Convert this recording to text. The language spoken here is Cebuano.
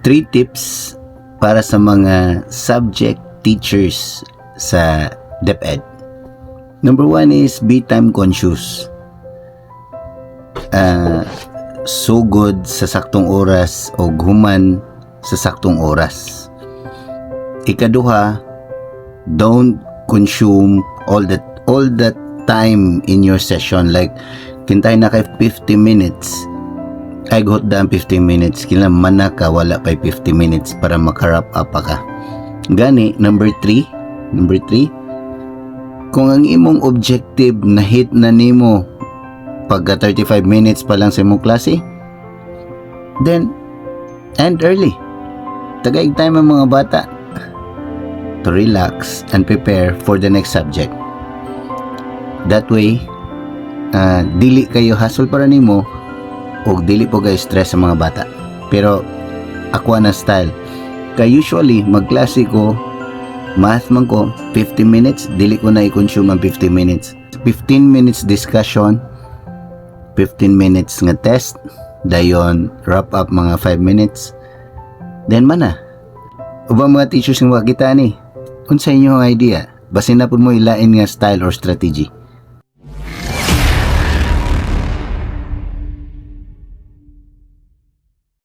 Three tips para sa mga subject teachers sa DepEd. Number one is be time conscious. Sugod sa saktong oras o human sa saktong oras. Ikaduha, don't consume all the time in your session, like kintay na kay 50 minutes ay guhot ang 50 minutes, kailangan mana ka wala pa'y 50 minutes para maka-wrap up pa ka. Gani number 3, number 3, kung ang imong objective na hit na nimo pagka 35 minutes pa lang sa imong klase, then end early. Tagaig time ang mga bata to relax and prepare for the next subject. That way, dili kayo hassle para nimo o dili po kayo stress sa mga bata. Pero ako na style kay usually magklase ko, math man ko, 50 minutes, dili ko na i-consume ang 50 minutes. 15 minutes discussion, 15 minutes nga test, dayon wrap up mga 5 minutes, then mana. Ubang mga teachers nga makita ni, unsa inyong idea, basin na pud mo ilain nga style or strategy.